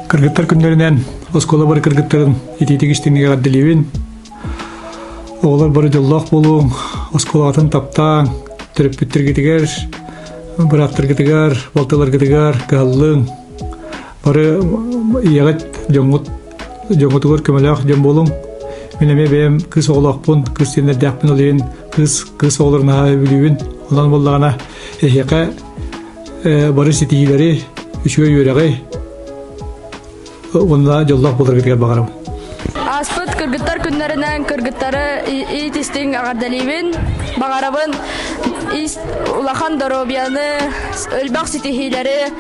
Кыргыттар күннэринэн оскуола бары кыргыттарын итиитик истиҥник эҕэрдэлиибин. Оҕолор бары дьоллоох буолуҥ, оскуолаҕытын таптааҥ, төрөппүттэргитигэр, бырааттаргытыгар, балтыларгытыгар кыһаллыҥ. Бары ийэҕит, дьоҥҥут, дьоҥҥутугар көмөлөөх дьон буолуҥ. Мин эмиэ бэйэм кыыс оҕолоохпун, кыыс сиэннэрдээхпин, ол иһин кыыс кыыс оҕолорун наһаа сөбүлүүбүн. Онон буоллаҕына эһиэхэ бары ситиһиилэри, үчүгэй үөрэҕи уонна дьоллоох буоларгытыгар баҕарабын. Ааспыт кыргыттар күннэринэн кыргыттары иит-истиҥ эҕэрдэлиибин. Баҕарабын улахан доруобуйаны, элбэх ситиһиилэри,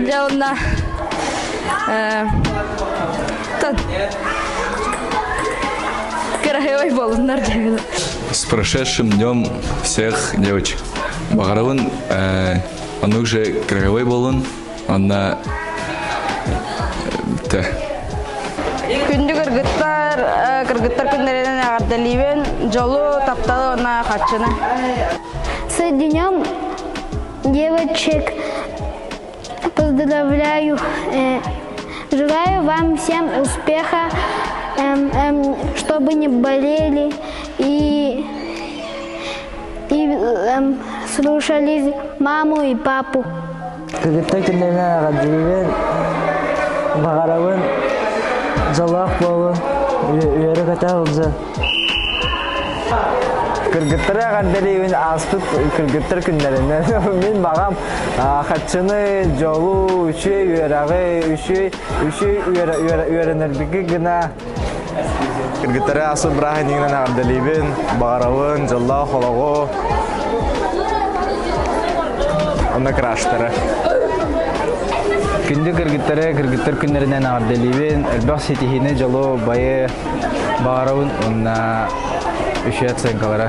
дьэ уонна кыраһыабай буолуннар диэбин. С прошедшим днем всех девочек. Баҕарабын оннук же кыраһыабай буолун, онно тэ. Күндү кыргыттар, кыргыттар күннэринэн эҕэрдэлиибин, дьолу, тапталы уонна харчыны. С днем девочек поздравляю. Желаю вам всем успеха, чтобы не болели и слушали маму и папу. Кыргыттар күннэринэн эҕэрдэлиибин, баҕарабын дьоллоох буолун, үөрэ-көтө сылдьын. Кыргыттары эҕэрдэлиибин ааспыт кыргыттар күннэринэн. Мин баҕам хаччыны, дьолу, үчүгэй үөрэҕи, үчүгэй үчүгэй үөрэнэрбики гына Кыргыттары ааспыт бырааһынньыгынан эҕэрдэлиибин, баҕарабын дьоллоох олоҕу, онно краштары. Күндү кыргыттары кыргыттар күннэринэн эҕэрдэлиибин, элбэх ситиһиини, дьолу, байы баҕарабын уонна үчүгэй оценкалара.